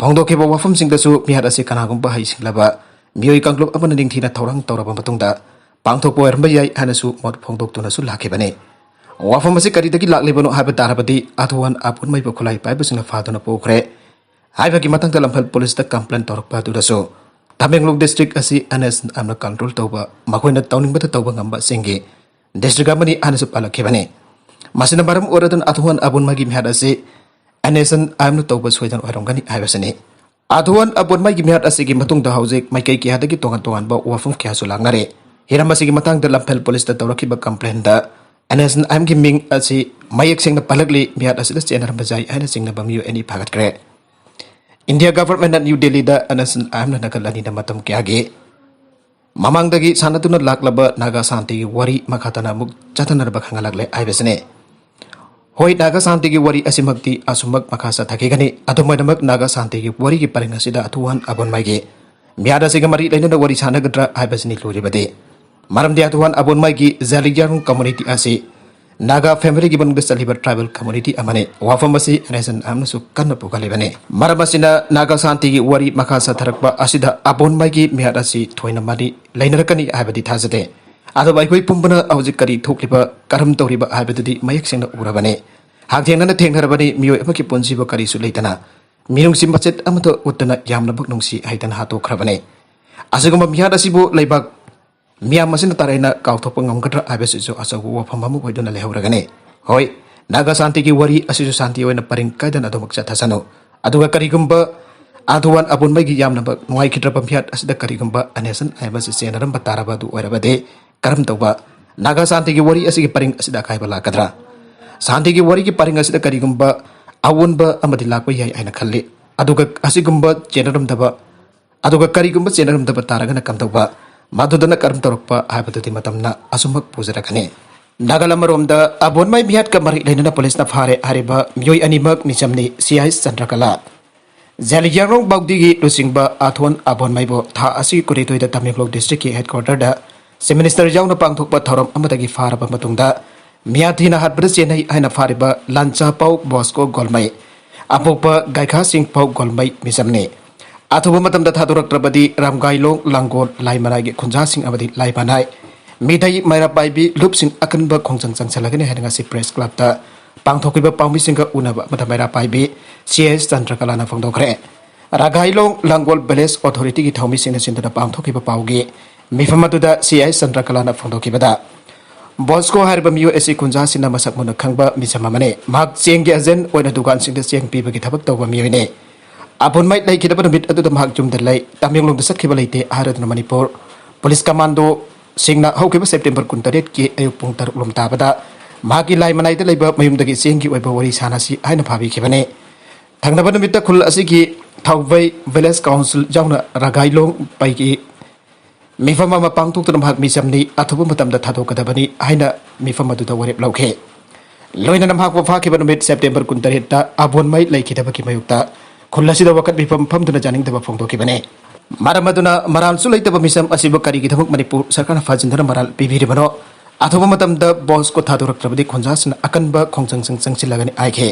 ꯐꯣꯡꯗꯣꯛꯈꯤꯕ ꯋꯥꯐꯝꯁꯤꯡꯗꯁꯨ ꯃꯤꯍꯥꯠ ꯑꯁꯤ ꯀꯅꯥꯒꯨꯝꯕ ꯍꯩꯁꯤꯡꯂꯕ ꯃꯤꯑꯣꯏ ꯀꯥꯡꯂꯨꯞ ꯑꯃꯅ ꯅꯤꯡꯊꯤꯅ ꯊꯧꯔꯥꯡ ꯇꯧꯔꯕ ꯃꯇꯨꯡꯗ ꯄꯥꯡꯊꯣꯛꯄ ꯑꯣꯏꯔꯝꯕ ꯌꯥꯏ ꯍꯥꯏꯅꯁꯨ ꯃꯣꯠ ꯐꯣꯡꯗꯣꯛꯇꯨꯅꯁꯨ ꯂꯥꯛꯈꯤꯕꯅꯤ꯫ ꯋꯥꯐꯝ ꯑꯁꯤ ꯀꯔꯤꯗꯒꯤ ꯂꯥꯛꯂꯤꯕꯅꯣ ꯍꯥꯏꯕ ꯇꯥꯔꯕꯗꯤ, ꯑꯥꯊꯨꯋꯥꯟ ꯑꯕꯣꯟꯃꯩꯕꯨ ꯈꯨꯠꯂꯥꯏ ꯄꯥꯏꯕꯁꯤꯡꯅ ꯐꯥꯗꯨꯅ ꯄꯨꯈ꯭ꯔꯦ ꯍꯥꯏꯕꯒꯤ ꯃꯇꯥꯡꯗ ꯂꯝꯐꯦꯜ ꯄꯨꯂꯤꯁꯇ ꯀꯝꯄ꯭ꯂꯦꯟ ꯇꯧꯔꯛꯄ ꯑꯗꯨꯗꯁꯨ, ꯇꯃꯦꯡꯂꯣꯡ ꯗꯤꯁꯇ꯭ꯔꯤꯛ ꯑꯁꯤ ꯑꯦꯟ ꯑꯦꯁ ꯑꯦꯟ ꯑꯥꯏ ꯑꯦꯝꯅ ꯀꯟꯇ꯭ꯔꯣꯜ ꯇꯧꯕ, ꯃꯈꯣꯏꯅ ꯇꯧꯅꯤꯡꯕꯗ ꯇꯧꯕ ꯉꯝꯕꯁꯤꯡꯒꯤ ꯗꯤꯁꯇ꯭ꯔꯤꯛ ꯑꯃꯅꯤ ꯍꯥꯏꯅꯁꯨ ꯄꯜꯂꯛꯈꯤꯕꯅꯤ꯫ ꯃꯁꯤꯅ ꯃꯔꯝ ꯑꯣꯏꯔꯗꯨꯅ ꯑꯥꯊꯨꯋꯥꯟ ꯑꯕꯣꯟꯃꯩꯒꯤ ꯃꯤꯍꯥꯠ ꯑꯁꯤ ꯑꯦꯟ ꯑꯦꯁ ꯑꯦꯟ ꯑꯥꯏ ꯑꯦꯝꯅ ꯇꯧꯕ ꯁꯣꯏꯗꯅ ꯑꯣꯏꯔꯝꯒꯅꯤ ꯍꯥꯏꯕꯁꯤꯅꯤ꯫ ꯑꯥꯊꯨꯋꯥꯟ ꯑꯕꯣꯟꯃꯩꯒꯤ ꯃꯤꯍꯥꯠ ꯑꯁꯤꯒꯤ ꯃꯇꯨꯡꯗ ꯍꯧꯖꯤꯛ ꯃꯥꯏꯀꯩ ꯀꯌꯥꯗꯒꯤ ꯇꯣꯉꯥꯟ ꯇꯣꯉꯥꯟꯕ ꯋꯥꯐꯝ ꯀꯌꯥꯁꯨ ꯂꯥꯛꯅꯔꯦ꯫ ꯍꯤꯔꯝ ꯑꯁꯤꯒꯤ ꯃꯇꯥꯡꯗ ꯂꯝꯐꯦꯜ ꯄꯨꯂꯤꯁꯇ ꯇꯧꯔꯛꯈꯤꯕ ꯀꯝꯄ꯭ꯂꯦꯟꯗ, ꯑꯦꯟ ꯑꯦꯁ ꯑꯦꯟ ꯑꯥꯏ ꯑꯦꯝꯒꯤ ꯃꯤꯡ ꯑꯁꯤ ꯃꯌꯦꯛ ꯁꯦꯡꯅ ꯄꯜꯂꯛꯂꯤ, ꯃꯤꯍꯥꯠ ꯑꯁꯤꯗ ꯆꯦꯟꯅꯔꯝꯕ ꯌꯥꯏ ꯍꯥꯏꯅ ꯆꯤꯡꯅꯕ ꯃꯤꯑꯣꯏ ꯑꯅꯤ ꯐꯥꯒꯠꯈ꯭ꯔꯦ꯫ ꯏꯟꯗꯤꯌꯥ ꯒꯚꯔꯟꯃꯦꯟꯠꯅ ꯅ꯭ꯌꯨ ꯗꯦꯜꯂꯤꯗ ꯑꯦꯟ ꯑꯦꯁ ꯑꯦꯟ ꯑꯥꯏ ꯑꯦꯝꯅ ꯅꯥꯀꯜ ꯑꯅꯤꯗ ꯃꯇꯝ ꯀꯌꯥꯒꯤ ꯃꯃꯥꯡꯗꯒꯤ ꯁꯥꯟꯅꯗꯨꯅ ꯂꯥꯛꯂꯕ ꯅꯥꯒꯥ ꯁꯥꯟꯇꯤꯒꯤ ꯋꯥꯔꯤ ꯃꯈꯥ ꯇꯥꯅ ꯑꯃꯨꯛ ꯆꯠꯊꯅꯔꯕ ꯈꯪꯍꯜꯂꯛꯂꯦ ꯍꯥꯏꯕꯁꯤꯅꯤ꯫ ꯍꯣꯏ, ꯅꯥꯒꯥ ꯁꯥꯟꯇꯤꯒꯤ ꯋꯥꯔꯤ ꯑꯁꯤꯃꯛꯇꯤ ꯑꯁꯨꯝꯃꯛ ꯃꯈꯥ ꯆꯠꯊꯈꯤꯒꯅꯤ꯫ ꯑꯗꯨꯝ ꯑꯣꯏꯅꯃꯛ, ꯅꯥꯒꯥ ꯁꯥꯟꯇꯤꯒꯤ ꯋꯥꯔꯤꯒꯤ ꯄꯔꯤꯡ ꯑꯁꯤꯗ ꯑꯥꯊꯨꯋꯥꯟ ꯑꯕꯣꯟꯃꯩꯒꯤ ꯃꯤꯍꯥꯠ ꯑꯁꯤꯒ ꯃꯔꯤ ꯂꯩꯅꯅ ꯋꯥꯔꯤ ꯁꯥꯟꯅꯒꯗ꯭ꯔꯥ ꯍꯥꯏꯕꯁꯤꯅꯤ ꯂꯨꯔꯤꯕꯗꯤ꯫ ꯃꯔꯝꯗꯤ ꯑꯥꯊꯨꯋꯥꯟ ꯑꯕꯣꯟꯃꯩꯒꯤ ꯖꯦꯂꯤꯌꯥꯡꯔꯣꯡ ꯀꯝꯃꯨꯅꯤꯇꯤ ꯑꯁꯤ ꯅꯥꯒꯥ ꯐꯦꯃꯤꯂꯤꯒꯤ ꯃꯅꯨꯡꯗ ꯆꯜꯂꯤꯕ ꯇ꯭ꯔꯥꯏꯕꯦꯜ ꯀꯝꯃꯨꯅꯤꯇꯤ ꯑꯃꯅꯤ꯫ ꯋꯥꯐꯝ ꯑꯁꯤ ꯑꯦꯟ ꯑꯦꯁ ꯑꯦꯟ ꯑꯥꯏ ꯑꯦꯝꯅꯁꯨ ꯀꯟꯅ ꯄꯨꯈꯠꯂꯤꯕꯅꯤ꯫ ꯃꯔꯝ ꯑꯁꯤꯅ, ꯅꯥꯒꯥ ꯁꯥꯟꯇꯤꯒꯤ ꯋꯥꯔꯤ ꯃꯈꯥ ꯆꯠꯊꯔꯛꯄ ꯑꯁꯤꯗ ꯑꯕꯣꯟꯃꯩꯒꯤ ꯃꯤꯍꯥꯠ ꯑꯁꯤ ꯊꯣꯏꯅ ꯃꯔꯤ ꯂꯩꯅꯔꯛꯀꯅꯤ ꯍꯥꯏꯕꯗꯤ ꯊꯥꯖꯗꯦ꯫ ꯑꯗꯨꯕꯨ ꯑꯩꯈꯣꯏ ꯄꯨꯝꯕꯅ ꯍꯧꯖꯤꯛ ꯀꯔꯤ ꯊꯣꯛꯂꯤꯕ, ꯀꯔꯝ ꯇꯧꯔꯤꯕ ꯍꯥꯏꯕꯗꯨꯗꯤ ꯃꯌꯦꯛ ꯁꯦꯡꯅ ꯎꯔꯕꯅꯤ꯫ ꯍꯛꯊꯦꯡꯅꯅ ꯊꯦꯡꯅꯔꯕꯅꯤ, ꯃꯤꯑꯣꯏ ꯑꯃꯒꯤ ꯄꯨꯟꯁꯤꯕꯨ ꯀꯔꯤꯁꯨ ꯂꯩꯇꯅ ꯃꯤꯅꯨꯡꯁꯤ ꯃꯆꯦꯠ ꯑꯃꯠꯇ ꯎꯠꯇꯅ ꯌꯥꯝꯅꯃꯛ ꯅꯨꯡꯁꯤ ꯍꯥꯏꯗꯅ ꯍꯥꯠꯇꯣꯛꯈ꯭ꯔꯕꯅꯤ꯫ ꯑꯁꯤꯒꯨꯝꯕ ꯃꯤꯍꯥꯠ ꯑꯁꯤꯕꯨ ꯂꯩꯕꯥꯛ ꯃꯤꯌꯥꯝ ꯑꯁꯤꯅ ꯇꯔꯥꯏꯅ ꯀꯥꯎꯊꯣꯛꯄ ꯉꯝꯒꯗ꯭ꯔꯥ ꯍꯥꯏꯕꯁꯤꯁꯨ ꯑꯆꯧꯕ ꯋꯥꯐꯝ ꯑꯃ ꯑꯣꯏꯗꯨꯅ ꯂꯩꯍꯧꯔꯒꯅꯤ꯫ ꯍꯣꯏ, ꯅꯥꯒꯥ ꯁꯥꯟꯇꯤꯒꯤ ꯋꯥꯔꯤ ꯑꯁꯤꯁꯨ ꯁꯥꯟꯇꯤ ꯑꯣꯏꯅ ꯄꯔꯤꯡ ꯀꯥꯏꯗꯅ ꯑꯗꯨꯃꯛ ꯆꯠꯊꯁꯅꯨ꯫ ꯑꯗꯨꯒ ꯀꯔꯤꯒꯨꯝꯕ ꯑꯥꯊꯨꯋꯥꯟ ꯑꯕꯣꯟꯃꯩꯒꯤ ꯌꯥꯝꯅꯃꯛ ꯅꯨꯡꯉꯥꯏꯈꯤꯗ꯭ꯔꯕ ꯃꯤꯍꯥꯠ ꯑꯁꯤꯗ ꯀꯔꯤꯒꯨꯝꯕ N S N I M ꯑꯁꯤ ꯆꯦꯟꯅꯔꯝꯕ ꯇꯥꯔꯕ ꯑꯗꯨ ꯑꯣꯏꯔꯕꯗꯤ, ꯀꯔꯝ ꯇꯧꯕ ꯅꯥꯒꯥ ꯁꯥꯟꯇꯤꯒꯤ ꯋꯥꯔꯤ ꯑꯁꯤꯒꯤ ꯄꯔꯤꯡ ꯑꯁꯤꯗ ꯑꯀꯥꯏꯕ ꯂꯥꯛꯀꯗ꯭ꯔꯥ? ꯁꯥꯟꯇꯤꯒꯤ ꯋꯥꯔꯤꯒꯤ ꯄꯔꯤꯡ ꯑꯁꯤꯗ ꯀꯔꯤꯒꯨꯝꯕ ꯑꯑꯣꯟꯕ ꯑꯃꯗꯤ ꯂꯥꯛꯄ ꯌꯥꯏ ꯍꯥꯏꯅ ꯈꯜꯂꯤ꯫ ꯑꯗꯨꯒ ꯑꯁꯤꯒꯨꯝꯕ ꯆꯦꯟꯅꯔꯝꯗꯕ, ꯑꯗꯨꯒ ꯀꯔꯤꯒꯨꯝꯕ ꯆꯦꯟꯅꯔꯝꯗꯕ ꯇꯥꯔꯒꯅ ꯀꯝꯗꯧꯕ? ꯃꯗꯨꯗꯅ ꯀꯔꯝ ꯇꯧꯔꯛꯄ ꯍꯥꯏꯕꯗꯨꯗꯤ ꯃꯇꯝꯅ ꯑꯁꯨꯝꯃꯛ ꯄꯨꯖꯔꯛꯀꯅꯤ꯫ ꯅꯥꯒꯜ ꯑꯃꯔꯣꯝꯗ, ꯑꯕꯣꯟꯃꯩ ꯃꯤꯍꯥꯠꯀ ꯃꯔꯤ ꯂꯩꯅꯅ ꯄꯨꯂꯤꯁꯅ ꯐꯥꯔꯦ ꯍꯥꯏꯔꯤꯕ ꯃꯤꯑꯣꯏ ꯑꯅꯤꯃꯛ ꯃꯤꯆꯝꯅꯤ, ꯁꯤ ꯑꯥꯏ ꯆꯟꯗ꯭ꯔꯀꯂꯥ꯫ ꯖꯦꯂꯤꯌꯥꯡꯔꯣꯡ ꯕꯥꯎꯗꯤꯒꯤ ꯂꯨꯆꯤꯡꯕ ꯑꯥꯊꯣꯟ ꯑꯕꯣꯟꯃꯩꯕꯨ ꯊꯥ ꯑꯁꯤꯒꯤ ꯀꯨꯟꯅꯤꯊꯣꯏꯗ ꯇꯃꯦꯡꯂꯣꯡ ꯗꯤꯁꯇ꯭ꯔꯤꯛꯀꯤ ꯍꯦꯗꯀ꯭ꯋꯥꯇꯔꯗ ꯆꯤꯐ ꯃꯤꯅꯤꯁꯇꯔ ꯌꯥꯎꯅ ꯄꯥꯡꯊꯣꯛꯄ ꯊꯧꯔꯝ ꯑꯃꯗꯒꯤ ꯐꯥꯔꯕ ꯃꯇꯨꯡꯗ, ꯃꯤꯌꯥꯊꯤꯅ ꯍꯥꯠꯄꯗ ꯆꯦꯟꯅꯩ ꯍꯥꯏꯅ ꯐꯥꯔꯤꯕ ꯂꯥꯟꯆꯥꯄꯥꯎ ꯕꯣꯁꯀꯣ ꯒꯣꯜꯃꯩ, ꯑꯄꯣꯛꯄ ꯒꯥꯏꯈꯥ ꯁꯤꯡꯄꯥꯎ ꯒꯣꯜꯃꯩ ꯃꯤꯆꯝꯅꯤ꯫ ꯑꯊꯨꯕ ꯃꯇꯝꯗ ꯊꯥꯗꯣꯔꯛꯇ꯭ꯔꯕꯗꯤ ꯔꯥꯝꯒꯥꯏꯂꯣꯡ, ꯂꯥꯡꯒꯣꯜ, ꯂꯥꯏꯃꯅꯥꯏꯒꯤ ꯈꯨꯟꯖꯥꯁꯤꯡ ꯑꯃꯗꯤ ꯂꯥꯏꯃꯅꯥꯏ ꯃꯤꯇꯩ ꯃꯩꯔꯥ ꯄꯥꯏꯕꯤ ꯂꯨꯞꯁꯤꯡ ꯑꯀꯟꯕ ꯈꯣꯡꯖꯪ ꯆꯪꯁꯤꯜꯂꯒꯅꯤ ꯍꯥꯏꯅ ꯉꯁꯤ ꯄ꯭ꯔꯦꯁ ꯀ꯭ꯂꯕꯇ ꯄꯥꯡꯊꯣꯛꯈꯤꯕ ꯄꯥꯎꯃꯤꯁꯤꯡꯒ ꯎꯅꯕ ꯑꯃꯗ ꯃꯩꯔꯥ ꯄꯥꯏꯕꯤ ꯁꯤ ꯑꯦꯁ ꯆꯟꯗ꯭ꯔꯀꯂꯥꯅ ꯐꯣꯡꯗꯣꯛꯈ꯭ꯔꯦ꯫ ꯔꯥꯒꯥꯏꯂꯣꯡ ꯂꯥꯡꯒꯣꯜ ꯚꯤꯂꯦꯖ ꯑꯣꯊꯣꯔꯤꯇꯤꯒꯤ ꯊꯧꯃꯤꯁꯤꯡꯅ ꯁꯤꯟꯗꯨꯅ ꯄꯥꯡꯊꯣꯛꯈꯤꯕ ꯄꯥꯎꯒꯤ ꯃꯤꯐꯝ ꯑꯗꯨꯗ ꯁꯤ ꯑꯦꯁ ꯆꯟꯗ꯭ꯔꯀꯂꯥꯅ ꯐꯣꯡꯗꯣꯛꯈꯤꯕꯗ, ꯕꯣꯁꯀꯣ ꯍꯥꯏꯔꯤꯕ ꯃꯤꯑꯣꯏ ꯑꯁꯤ ꯈꯨꯟꯖꯥꯁꯤꯡꯅ ꯃꯁꯛ ꯃꯨꯟꯅ ꯈꯪꯕ ꯃꯤꯁꯝ ꯑꯃꯅꯤ꯫ ꯃꯍꯥꯛ ꯆꯦꯡꯒꯤ ꯑꯦꯖꯦꯟ ꯑꯣꯏꯅ ꯗꯨꯀꯥꯟꯁꯤꯡꯗ ꯆꯦꯡ ꯄꯤꯕꯒꯤ ꯊꯕꯛ ꯇꯧꯕ ꯃꯤꯑꯣꯏꯅꯤ꯫ ꯑꯕꯣꯟꯃꯩ ꯂꯩꯈꯤꯗꯕ ꯅꯨꯃꯤꯠ ꯑꯗꯨꯗ ꯃꯍꯥꯛ ꯌꯨꯝꯗ ꯂꯩ, ꯇꯃꯦꯡꯂꯣꯡꯗ ꯆꯠꯈꯤꯕ ꯂꯩꯇꯦ ꯍꯥꯏꯔꯗꯨꯅ ꯃꯅꯤꯄꯨꯔ ꯄꯨꯂꯤꯁ ꯀꯃꯥꯟꯗꯣꯁꯤꯡꯅ ꯍꯧꯈꯤꯕ ꯁꯦꯞꯇꯦꯝꯕꯔ ꯀꯨꯟꯇꯔꯦꯠꯀꯤ ꯑꯌꯨꯛ ꯄꯨꯡ ꯇꯔꯨꯛ ꯂꯣꯝ ꯇꯥꯕꯗ ꯃꯍꯥꯛꯀꯤ ꯂꯥꯏ ꯃꯅꯥꯏꯗ ꯂꯩꯕ ꯃꯌꯨꯝꯗꯒꯤ ꯆꯦꯡꯒꯤ ꯑꯣꯏꯕ ꯋꯥꯔꯤ ꯁꯥꯟꯅꯁꯤ ꯍꯥꯏꯅ ꯐꯥꯕꯤꯈꯤꯕꯅꯤ꯫ ꯊꯪꯅꯕ ꯅꯨꯃꯤꯠꯇ ꯈꯨꯜ ꯑꯁꯤꯒꯤ ꯊꯧꯕꯩ ꯚꯤꯂꯦꯖ ꯀꯥꯎꯟꯁꯤꯜ ꯌꯥꯎꯅ ꯔꯥꯒꯥꯏꯂꯣꯡ ꯄꯩꯒꯤ ꯃꯤꯐꯝ ꯑꯃ ꯄꯥꯡꯊꯣꯛꯇꯨꯅ ꯃꯍꯥꯛ ꯃꯤꯆꯝꯅꯤ, ꯑꯊꯨꯕ ꯃꯇꯝꯗ ꯊꯥꯗꯣꯛꯀꯗꯕꯅꯤ ꯍꯥꯏꯅ ꯃꯤꯐꯝ ꯑꯗꯨꯗ ꯋꯥꯔꯦꯞ ꯂꯧꯈꯤ꯫ ꯂꯣꯏꯅꯅ ꯃꯍꯥꯛꯄꯨ ꯐꯥꯈꯤꯕ ꯅꯨꯃꯤꯠ ꯁꯦꯞꯇꯦꯝꯕꯔ ꯀꯨꯟꯇꯔꯦꯠꯇ ꯑꯕꯣꯟꯃꯩ ꯂꯩꯈꯤꯗꯕꯒꯤ ꯃꯥꯌꯣꯛꯇ ꯈꯨꯜ ꯑꯁꯤꯗ ꯋꯥꯀꯠ ꯃꯤꯐꯝ ꯐꯝꯗꯨꯅ ꯌꯥꯅꯤꯡꯗꯕ ꯐꯣꯡꯗꯣꯛꯈꯤꯕꯅꯤ꯫ ꯃꯔꯝ ꯑꯗꯨꯅ ꯃꯔꯥꯜꯁꯨ ꯂꯩꯇꯕ ꯃꯤꯆꯝ ꯑꯁꯤꯕꯨ ꯀꯔꯤꯒꯤꯗꯃꯛ ꯃꯅꯤꯄꯨꯔ ꯁꯔꯀꯥꯔꯅ ꯐꯥꯖꯤꯟꯗꯨꯅ ꯃꯔꯥꯜ ꯄꯤꯕꯤꯔꯤꯕꯅꯣ? ꯑꯊꯨꯕ ꯃꯇꯝꯗ ꯕꯣꯁꯀꯣ ꯊꯥꯗꯣꯔꯛꯇ꯭ꯔꯕꯗꯤ ꯈꯨꯟꯖꯥꯁꯤꯡꯅ ꯑꯀꯟꯕ ꯈꯣꯡꯖꯪꯁꯤꯡ ꯆꯪꯁꯤꯜꯂꯒꯅꯤ ꯍꯥꯏꯈꯤ꯫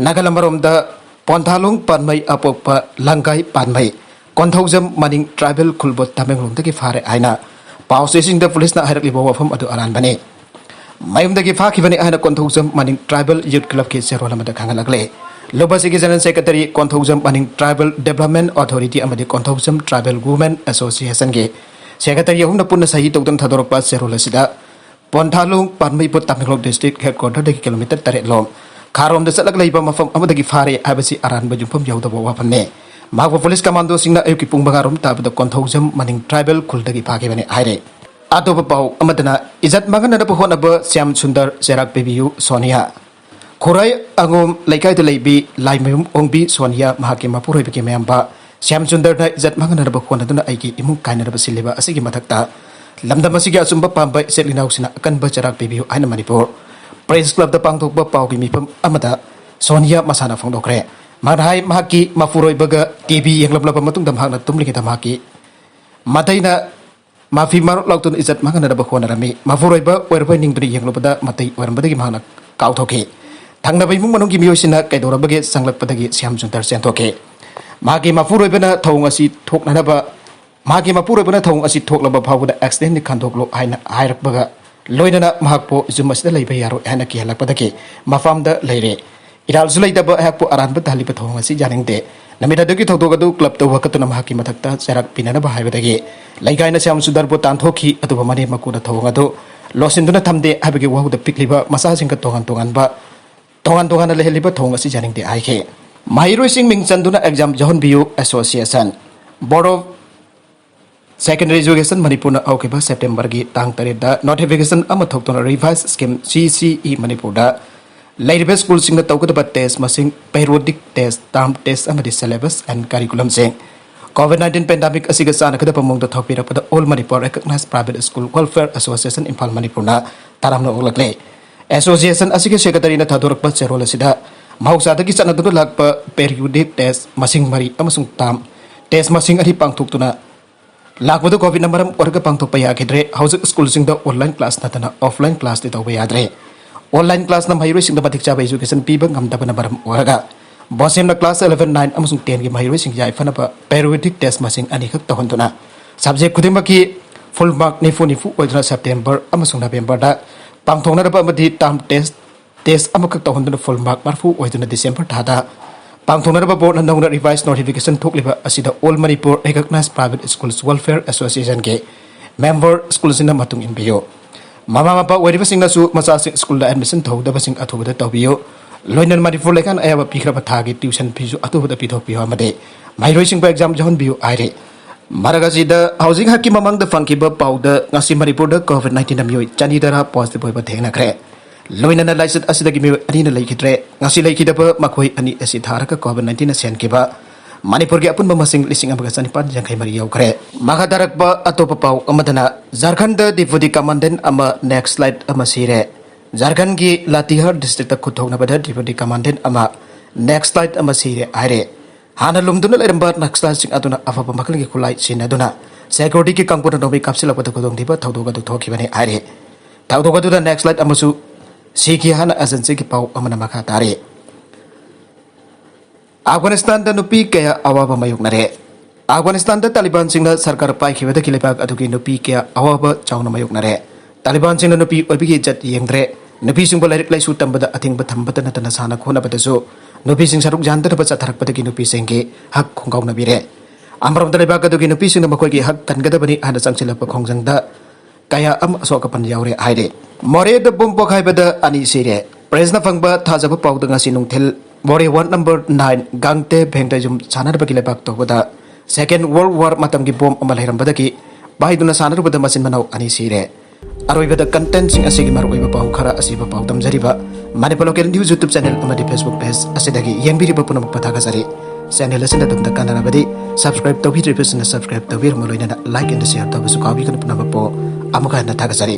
ꯅꯥꯒꯜ ꯑꯃꯔꯣꯝꯗ ꯄꯣꯟꯊꯥꯂꯣꯡ ꯄꯥꯟꯃꯩ ꯑꯄꯣꯛꯄ ꯂꯪꯒꯥꯏ ꯄꯥꯟꯃꯩ ꯀꯣꯟꯊꯧꯖꯝ ꯃꯅꯤꯡ ꯇ꯭ꯔꯥꯏꯕꯦꯜ ꯈꯨꯜꯕꯨ ꯇꯃꯦꯡꯂꯣꯡꯗꯒꯤ ꯐꯥꯔꯦ ꯍꯥꯏꯅ ꯄꯥꯎ ꯆꯦꯁꯤꯡꯗ ꯄꯨꯂꯤꯁꯅ ꯍꯥꯏꯔꯛꯂꯤꯕ ꯋꯥꯐꯝ ꯑꯗꯨ ꯑꯔꯥꯟꯕꯅꯤ꯫ ꯃꯌꯨꯝꯗꯒꯤ ꯐꯥꯈꯤꯕꯅꯤ ꯍꯥꯏꯅ ꯀꯣꯟꯊꯧꯖꯝ ꯃꯅꯤꯡ ꯇ꯭ꯔꯥꯏꯕꯦꯜ ꯌꯨꯠ ꯀ꯭ꯂꯕꯀꯤ ꯆꯦꯔꯣꯜ ꯑꯃꯗ ꯈꯪꯍꯜꯂꯛꯂꯦ꯫ ꯂꯨꯞ ꯑꯁꯤꯒꯤ ꯖꯦꯅꯔꯦꯜ ꯁꯦꯀ꯭ꯔꯦꯇꯔꯤ ꯀꯣꯟꯊꯧꯖꯝ ꯃꯅꯤꯡ ꯇ꯭ꯔꯥꯏꯕꯦꯜ ꯗꯦꯕꯂꯞꯃꯦꯟ ꯑꯣꯊꯣꯔꯤꯇꯤ ꯑꯃꯗꯤ ꯀꯣꯟꯊꯧꯖꯝ ꯇ꯭ꯔꯥꯏꯕꯦꯜ ꯋꯨꯃꯦꯟ ꯑꯦꯁꯣꯁꯤꯌꯦꯁꯟꯒꯤ ꯁꯦꯀ꯭ꯔꯦꯇꯔꯤ ꯑꯍꯨꯝꯅ ꯄꯨꯟꯅ ꯁꯍꯤ ꯇꯧꯗꯨꯅ ꯊꯥꯗꯣꯔꯛꯄ ꯆꯦꯔꯣꯜ ꯑꯁꯤꯗ ꯄꯣꯟꯊꯥꯂꯣꯡ ꯄꯥꯟꯃꯩꯕꯨ ꯇꯃꯦꯡꯂꯣꯡ ꯗꯤꯁꯇ꯭ꯔꯤꯛ ꯍꯦꯗꯀ꯭ꯋꯥꯇꯔꯗꯒꯤ ꯀꯤꯂꯣꯃꯤꯇꯔ ꯇꯔꯦꯠ ꯂꯣꯝ ꯈꯥꯔꯣꯝꯗ ꯆꯠꯂꯒ ꯂꯩꯕ ꯃꯐꯝ ꯑꯃꯗꯒꯤ ꯐꯥꯔꯦ ꯍꯥꯏꯕꯁꯤ ꯑꯔꯥꯟꯕ ꯌꯨꯝꯐꯝ ꯌꯥꯎꯗꯕ ꯋꯥꯐꯝꯅꯤ꯫ ꯃꯍꯥꯛꯄꯨ ꯄꯨꯂꯤꯁ ꯀꯃꯥꯟꯗꯣꯁꯤꯡꯅ ꯑꯌꯨꯛꯀꯤ ꯄꯨꯡ ꯃꯉꯥ ꯔꯣꯝ ꯇꯥꯕꯗ ꯀꯣꯟꯊꯧꯖꯝ ꯃꯅꯤꯡ ꯇ꯭ꯔꯥꯏꯕꯦꯜ ꯈꯨꯜꯗꯒꯤ ꯐꯥꯈꯤꯕꯅꯤ ꯍꯥꯏꯔꯦ꯫ ꯑꯇꯣꯞꯄ ꯄꯥꯎ ꯑꯃꯗꯅ ꯏꯖꯠ ꯃꯥꯡꯍꯟꯅꯅꯕ ꯍꯣꯠꯅꯕ ꯁ꯭ꯌꯥꯝ ꯁꯨꯟꯗꯔ ꯆꯦꯔꯥꯛ ꯄꯤꯕꯤꯌꯨ ꯁꯣꯅꯤꯌꯥ꯫ ꯈꯨꯔꯥꯏ ꯑꯉꯣꯝ ꯂꯩꯀꯥꯏꯗ ꯂꯩꯕꯤ ꯂꯥꯏꯃꯌꯨꯝ ꯑꯣꯡꯕꯤ ꯁꯣꯅꯤꯌꯥ ꯃꯍꯥꯛꯀꯤ ꯃꯄꯨꯔꯣꯏꯕꯒꯤ ꯃꯌꯥꯝꯕ ꯁ꯭ꯌꯥꯝ ꯁꯨꯟꯗꯔꯅ ꯏꯖꯠ ꯃꯥꯡꯍꯟꯅꯅꯕ ꯍꯣꯠꯅꯗꯨꯅ ꯑꯩꯒꯤ ꯏꯃꯨꯡ ꯀꯥꯏꯅꯅꯕ ꯁꯤꯜꯂꯤꯕ ꯑꯁꯤꯒꯤ ꯃꯊꯛꯇ ꯂꯝꯗꯝ ꯑꯁꯤꯒꯤ ꯑꯆꯨꯝꯕ ꯄꯥꯝꯕ ꯏꯆꯤꯜ ꯏꯅꯥꯎꯁꯤꯡꯅ ꯑꯀꯟꯕ ꯆꯩꯔꯥꯛ ꯄꯤꯕꯤꯌꯨ ꯍꯥꯏꯅ ꯃꯅꯤꯄꯨꯔ ꯄ꯭ꯔꯦꯁ ꯀ꯭ꯂꯕꯇ ꯄꯥꯡꯊꯣꯛꯄ ꯄꯥꯎꯒꯤ ꯃꯤꯐꯝ ꯑꯃꯗ ꯁꯣꯅꯤꯌꯥ ꯃꯁꯥꯅ ꯐꯣꯡꯗꯣꯛꯈ꯭ꯔꯦ꯫ ꯃꯍꯥꯛꯅ ꯍꯥꯏ, ꯃꯍꯥꯛꯀꯤ ꯃꯄꯨꯔꯣꯏꯕꯒ ꯇꯤ ꯚꯤ ꯌꯦꯡꯂꯝꯂꯕ ꯃꯇꯨꯡꯗ ꯃꯍꯥꯛꯅ ꯇꯨꯝꯂꯤꯉꯩꯗ ꯃꯍꯥꯛꯀꯤ ꯃꯇꯩꯅ ꯃꯥꯐꯤ ꯃꯔꯣꯠ ꯂꯥꯎꯗꯨꯅ ꯏꯖꯠ ꯃꯥꯡꯍꯟꯅꯅꯕ ꯍꯣꯠꯅꯔꯝꯃꯤ꯫ ꯃꯄꯨꯔꯣꯏꯕ ꯑꯣꯏꯔꯕꯣꯏ ꯅꯤꯡꯗꯨꯅ ꯌꯦꯡꯂꯨꯕꯗ ꯃꯇꯩ ꯑꯣꯏꯔꯝꯕꯗꯒꯤ ꯃꯍꯥꯛꯅ ꯀꯥꯎꯊꯣꯛꯈꯤ꯫ ꯊꯪꯅꯕ ꯏꯃꯨꯡ ꯃꯅꯨꯡꯒꯤ ꯃꯤꯑꯣꯏꯁꯤꯡꯅ ꯀꯩꯗꯧꯔꯕꯒꯦ ꯆꯪꯂꯛꯄꯗꯒꯤ ꯁ꯭ꯌꯥꯝ ꯁꯨꯟꯗꯔ ꯆꯦꯟꯊꯣꯛꯈꯤ꯫ ꯃꯍꯥꯛꯀꯤ ꯃꯄꯨꯔꯣꯏꯕꯅ ꯊꯧꯑꯣꯡ ꯑꯁꯤ ꯊꯣꯛꯅꯅꯕ ꯃꯍꯥꯛꯀꯤ ꯃꯄꯨꯔꯣꯏꯕꯅ ꯊꯧꯑꯣꯡ ꯑꯁꯤ ꯊꯣꯛꯂꯕ ꯐꯥꯎꯕꯗ accidentꯅꯤ ꯈꯟꯗꯣꯛꯂꯣ ꯍꯥꯏꯅ ꯍꯥꯏꯔꯛꯄꯒ ꯂꯣꯏꯅꯅ ꯃꯍꯥꯛꯄꯨ ꯌꯨꯝ ꯑꯁꯤꯗ ꯂꯩꯕ ꯌꯥꯔꯣꯏ ꯍꯥꯏꯅ ꯀꯤꯍꯜꯂꯛꯄꯗꯒꯤ ꯃꯐꯝꯗ ꯂꯩꯔꯦ꯫ ꯏꯔꯥꯜꯁꯨ ꯂꯩꯇꯕ ꯑꯩꯍꯥꯛꯄꯨ ꯑꯔꯥꯟꯕ ꯇꯥꯍꯜꯂꯤꯕ ꯊꯧꯑꯣꯡ ꯑꯁꯤ ꯌꯥꯅꯤꯡꯗꯦ꯫ ꯅꯨꯃꯤꯠ ꯑꯗꯨꯒꯤ ꯊꯧꯗꯣꯛ ꯑꯗꯨ clubꯇ ꯋꯥꯀꯠꯇꯨꯅ ꯃꯍꯥꯛꯀꯤ ꯃꯊꯛꯇ ꯆꯩꯔꯥꯛ ꯄꯤꯅꯅꯕ ꯍꯥꯏꯕꯗꯒꯤ ꯂꯩꯀꯥꯏꯅ ꯁ꯭ꯌꯥꯝ ꯁꯨꯟꯗꯔꯕꯨ ꯇꯥꯟꯊꯣꯛꯈꯤ꯫ ꯑꯗꯨꯕꯨ ꯃꯅꯦꯝ ꯃꯀꯨꯅ ꯊꯧꯑꯣꯡ ꯑꯗꯨ ꯂꯣꯠꯁꯤꯟꯗꯨꯅ ꯊꯝꯗꯦ ꯍꯥꯏꯕꯒꯤ ꯋꯥꯍꯧꯗ ꯄꯤꯛꯂꯤꯕ ꯃꯆꯥꯁꯤꯡꯒ ꯇꯣꯉꯥꯟ ꯇꯣꯉꯥꯟꯕ, ꯇꯣꯉꯥꯟ ꯇꯣꯉꯥꯟꯅ ꯂꯩꯍꯜꯂꯤꯕ ꯊꯧꯑꯣꯡ ꯑꯁꯤ ꯌꯥꯅꯤꯡꯗꯦ ꯍꯥꯏꯈꯤ꯫ ꯃꯍꯩꯔꯣꯏꯁꯤꯡ ꯃꯤꯡ ꯆꯟꯗꯨꯅ exam ꯌꯥꯎꯍꯟꯕꯤꯌꯨ Association, Board of Secondary Education ꯃꯅꯤꯄꯨꯔꯅ ꯍꯧꯈꯤꯕ Septemberꯒꯤ ꯇꯥꯡ ꯇꯔꯦꯠꯇ notification ꯑꯃ ꯊꯣꯛꯇꯨꯅ revised scheme CCE ꯃꯅꯤꯄꯨꯔꯗ ꯂꯩꯔꯤꯕ schoolꯁꯤꯡꯅ ꯇꯧꯒꯗꯕ test ꯃꯁꯤꯡ, periodic test, term test ꯑꯃꯗꯤ syllabus and curriculumꯁꯤꯡ COVID nineteen pandemic ꯑꯁꯤꯒ ꯆꯥꯟꯅꯒꯗꯕ ꯃꯑꯣꯡꯗ ꯊꯣꯛꯄꯤꯔꯛꯄꯗ All Manipur Recognized Private School Welfare Association Imphal ꯃꯅꯤꯄꯨꯔꯅ ꯇꯔꯥꯝꯅ ꯑꯣꯛꯂꯛꯂꯦ꯫ Association ꯑꯁꯤꯒꯤ secretaryꯅ ꯊꯥꯗꯣꯔꯛꯄ ꯆꯦꯔꯣꯜ ꯑꯁꯤꯗ ꯃꯍꯧꯁꯥꯗꯒꯤ ꯆꯠꯅꯗꯨꯅ ꯂꯥꯛꯄ periodic test ꯃꯁꯤꯡ ꯃꯔꯤ ꯑꯃꯁꯨꯡ term test ꯃꯁꯤꯡ ꯑꯅꯤ ꯄꯥꯡꯊꯣꯛꯇꯨꯅ ꯂꯥꯛꯄꯗꯨ COVIDꯅ ꯃꯔꯝ ꯑꯣꯏꯔꯒ ꯄꯥꯡꯊꯣꯛꯄ ꯌꯥꯈꯤꯗ꯭ꯔꯦ꯫ ꯍꯧꯖꯤꯛ schoolꯁꯤꯡꯗ online class ꯅꯠꯇꯅ offline classꯇꯤ ꯇꯧꯕ ꯌꯥꯗ꯭ꯔꯦ꯫ Online classꯅ ꯃꯍꯩꯔꯣꯏꯁꯤꯡꯗ ꯃꯇꯤꯛ ꯆꯥꯕ education ꯄꯤꯕ ꯉꯝꯗꯕꯅ ꯃꯔꯝ ꯑꯣꯏꯔꯒ BOSEMꯅ class eleven, nine ꯑꯃꯁꯨꯡ tenꯒꯤ ꯃꯍꯩꯔꯣꯏꯁꯤꯡ ꯌꯥꯏꯐꯅꯕ periodic test ꯃꯁꯤꯡ ꯑꯅꯤꯈꯛ ꯇꯧꯍꯟꯗꯨꯅ subject ꯈꯨꯗꯤꯡꯃꯛꯀꯤ full mark ꯅꯤꯐꯨ ꯅꯤꯐꯨ ꯑꯣꯏꯗꯨꯅ September ꯑꯃꯁꯨꯡ Novemberꯗ ꯄꯥꯡꯊꯣꯛꯅꯅꯕ ꯑꯃꯗꯤ term test test ꯑꯃꯈꯛ ꯇꯧꯍꯟꯗꯨꯅ full mark ꯃꯔꯤꯐꯨ ꯑꯣꯏꯗꯨꯅ December ꯊꯥꯗ ꯄꯥꯡꯊꯣꯛꯅꯅꯕ boardꯅ ꯅꯧꯅ revised notification ꯊꯣꯛꯂꯤꯕ ꯑꯁꯤꯗ All Manipur Recognized Private Schools Welfare Associationꯒꯤ member schoolꯁꯤꯡꯅ ꯃꯇꯨꯡ ꯏꯟꯕꯤꯌꯨ꯫ ꯃꯃꯥ ꯃꯄꯥ ꯑꯣꯏꯔꯤꯕꯁꯤꯡꯅꯁꯨ ꯃꯆꯥꯁꯤꯡ schoolꯗ admission ꯇꯧꯍꯧꯗꯕꯁꯤꯡ ꯑꯊꯨꯕꯗ ꯇꯧꯕꯤꯌꯨ꯫ ꯂꯣꯏꯅꯅ ꯃꯅꯤꯄꯨꯔ ꯂꯩꯉꯥꯛꯅ ꯑꯌꯥꯕ ꯄꯤꯈ꯭ꯔꯕ ꯊꯥꯒꯤ tuition feeꯁꯨ ꯑꯊꯨꯕꯗ ꯄꯤꯊꯣꯛꯄꯤꯌꯨ ꯑꯃꯗꯤ ꯃꯍꯩꯔꯣꯏꯁꯤꯡꯕꯨ exam ꯌꯥꯎꯍꯟꯕꯤꯌꯨ ꯍꯥꯏꯔꯤ꯫ ꯃꯔꯛ ꯑꯁꯤꯗ ꯍꯧꯖꯤꯛ ꯉꯥꯏꯍꯥꯛꯀꯤ ꯃꯃꯥꯡꯗ ꯐꯪꯈꯤꯕ ꯄꯥꯎꯗ ꯉꯁꯤ ꯃꯅꯤꯄꯨꯔꯗ COVID nineteenꯅ ꯃꯤꯑꯣꯏ ꯆꯅꯤ ꯇꯔꯥ positive ꯑꯣꯏꯕ ꯊꯦꯡꯅꯈ꯭ꯔꯦ꯫ ꯂꯣꯏꯅꯅ ꯂꯥꯏꯆꯠ ꯑꯁꯤꯗꯒꯤ ꯃꯤꯑꯣꯏ ꯑꯅꯤꯅ ꯂꯩꯈꯤꯗ꯭ꯔꯦ꯫ ꯉꯁꯤ ꯂꯩꯈꯤꯗꯕ ꯃꯈꯣꯏ ꯑꯅꯤ ꯑꯁꯤ ꯊꯥꯔꯒ COVID nineteenꯅ ꯁꯤꯍꯟꯈꯤꯕ ꯃꯅꯤꯄꯨꯔꯒꯤ ꯑꯄꯨꯟꯕ ꯃꯁꯤꯡ ꯂꯤꯁꯤꯡ ꯑꯃꯒ ꯆꯅꯤꯄꯥꯟ ꯌꯥꯡꯈꯩ ꯃꯔꯤ ꯌꯧꯈ꯭ꯔꯦ꯫ ꯃꯈꯥ ꯇꯥꯔꯛꯄ ꯑꯇꯣꯞꯄ ꯄꯥꯎ ꯑꯃꯗꯅ ꯖꯥꯔꯈꯟꯗ deputy commandant ꯑꯃ Naxalite ꯑꯃ ꯁꯤꯔꯦ꯫ ꯖꯥꯔꯈꯟꯗꯒꯤ ꯂꯥꯇꯤꯍꯥꯔ districtꯇ ꯈꯨꯠꯊꯣꯛꯅꯕꯗ deputy commandant ꯑꯃ Naxalite ꯑꯃ ꯁꯤꯔꯦ ꯍꯥꯏꯔꯦ꯫ ꯍꯥꯟꯅ ꯂꯨꯝꯗꯨꯅ ꯂꯩꯔꯝꯕ Naxaliteꯁꯤꯡ ꯑꯗꯨꯅ ꯑꯐꯕ ꯃꯈꯜꯒꯤ ꯈꯨꯠꯂꯥꯏ ꯁꯤꯖꯤꯟꯅꯗꯨꯅ securityꯒꯤ ꯀꯥꯡꯕꯨꯅ ꯅꯣꯡꯃꯩ ꯀꯥꯞꯁꯤꯜꯂꯛꯄꯗ ꯈꯨꯗꯣꯡꯊꯤꯕ ꯊꯧꯗꯣꯛ ꯑꯗꯨ ꯊꯣꯛꯈꯤꯕꯅꯤ ꯍꯥꯏꯔꯤ꯫ ꯊꯧꯗꯣꯛ ꯑꯗꯨꯗ Naxalite ꯑꯃꯁꯨ ꯁꯤꯈꯤ ꯍꯥꯏꯅ agencyꯒꯤ ꯄꯥꯎ ꯑꯃꯅ ꯃꯈꯥ ꯇꯥꯔꯤ꯫ ꯑꯐꯒꯥꯅꯤꯁꯇꯥꯟꯗ ꯅꯨꯄꯤ ꯀꯌꯥ ꯑꯋꯥꯕ ꯃꯥꯌꯣꯛꯅꯔꯦ꯫ ꯑꯐꯒꯥꯅꯤꯁꯇꯥꯟꯗ ꯇꯥꯂꯤꯕꯥꯟꯁꯤꯡꯅ ꯁꯔꯀꯥꯔ ꯄꯥꯏꯈꯤꯕꯗꯒꯤ ꯂꯩꯕꯥꯛ ꯑꯗꯨꯒꯤ ꯅꯨꯄꯤ ꯀꯌꯥ ꯑꯋꯥꯕ ꯆꯥꯎꯅ ꯃꯥꯌꯣꯛꯅꯔꯦ꯫ ꯇꯥꯂꯤꯕꯥꯟꯁꯤꯡꯅ ꯅꯨꯄꯤ ꯑꯣꯏꯕꯒꯤ ꯏꯖꯠ ꯌꯦꯡꯗ꯭ꯔꯦ꯫ ꯅꯨꯄꯤꯁꯤꯡꯕꯨ ꯂꯥꯏꯔꯤꯛ ꯂꯥꯏꯁꯨ ꯇꯝꯕꯗ ꯑꯊꯤꯡꯕ ꯊꯝꯕꯇ ꯅꯠꯇꯅ ꯁꯥꯟꯅ ꯈꯣꯠꯅꯕꯗꯁꯨ ꯅꯨꯄꯤꯁꯤꯡ ꯁꯔꯨꯛ ꯌꯥꯟꯗꯅꯕ ꯆꯠꯊꯔꯛꯄꯗꯒꯤ ꯅꯨꯄꯤꯁꯤꯡꯒꯤ ꯍꯛ ꯈꯣꯡꯒꯥꯎꯅꯕꯤꯔꯦ꯫ ꯑꯃꯔꯣꯝꯗ ꯂꯩꯕꯥꯛ ꯑꯗꯨꯒꯤ ꯅꯨꯄꯤꯁꯤꯡꯅ ꯃꯈꯣꯏꯒꯤ ꯍꯛ ꯀꯟꯒꯗꯕꯅꯤ ꯍꯥꯏꯅ ꯆꯪꯁꯤꯜꯂꯛꯄ ꯈꯣꯡꯖꯪꯗ ꯀꯌꯥ ꯑꯃ ꯑꯁꯣꯛ ꯑꯄꯟ ꯌꯥꯎꯔꯦ ꯍꯥꯏꯔꯦ꯫ ꯃꯣꯔꯦꯗ ꯕꯣꯝ ꯄꯣꯈꯥꯏꯕꯗ ꯑꯅꯤ ꯁꯤꯔꯦ꯫ ꯄ꯭ꯔꯦꯁꯅ ꯐꯪꯕ ꯊꯥꯖꯕ ꯄꯥꯎꯗ ꯉꯁꯤ ꯅꯨꯡꯊꯤꯜ ꯃꯣꯔꯦ ꯋꯥꯔꯗ ꯅꯝꯕꯔ ꯅꯥꯏꯟ ꯒꯥꯡꯇꯦ ꯚꯦꯡꯗ ꯌꯨꯝ ꯁꯥꯟꯅꯅꯕꯒꯤ ꯂꯩꯕꯥꯛ ꯇꯧꯕꯗ ꯁꯦꯀꯦꯟ ꯋꯥꯔꯜ ꯋꯥꯔ ꯃꯇꯝꯒꯤ ꯕꯣꯝ ꯑꯃ ꯂꯩꯔꯝꯕꯗꯒꯤ ꯄꯥꯏꯗꯨꯅ ꯁꯥꯟꯅꯔꯨꯕꯗ ꯃꯆꯤꯟ ꯃꯅꯥꯎ ꯑꯅꯤ ꯁꯤꯔꯦ꯫ ꯑꯔꯣꯏꯕꯗ ꯀꯟꯇꯦꯟꯁꯤꯡ ꯑꯁꯤꯒꯤ ꯃꯔꯨꯑꯣꯏꯕ ꯄꯥꯎ ꯈꯔ ꯑꯁꯤꯕ ꯄꯥꯎ ꯇꯝꯖꯔꯤꯕ ꯃꯅꯤꯄꯨꯔ ꯂꯣꯀꯦꯜ ꯅ꯭ꯌꯨꯁ ꯌꯨꯇ꯭ꯌꯨꯕ ꯆꯦꯅꯦꯜ ꯑꯃꯗꯤ ꯐꯦꯁꯕꯨꯛ ꯄꯦꯖ ꯑꯁꯤꯗꯒꯤ ꯌꯦꯡꯕꯤꯔꯤꯕ ꯄꯨꯝꯅꯃꯛꯄꯨ ꯊꯥꯒꯠꯆꯔꯤ꯫ ꯆꯦꯅꯦꯜ ꯑꯁꯤꯅ ꯑꯗꯣꯝꯗ ꯀꯥꯟꯅꯔꯕꯗꯤ ꯁꯕꯁꯀ꯭ꯔꯥꯏꯕ ꯇꯧꯕꯤꯗ꯭ꯔꯤꯕꯁꯤꯡꯅ ꯁꯕꯁꯀ꯭ꯔꯥꯏꯕ ꯇꯧꯕꯤꯔꯝꯃ ꯂꯣꯏꯅꯅ ꯂꯥꯏꯛ ꯑꯦꯟ ꯁꯤꯌꯔ ꯇꯧꯕꯁꯨ ꯀꯥꯎꯕꯤꯒꯅꯨ꯫ ꯄꯨꯝꯅꯃꯛꯄꯨ ꯑꯃꯨꯛ ꯍꯟꯅ ꯊꯥꯒꯠꯆꯔꯤ꯫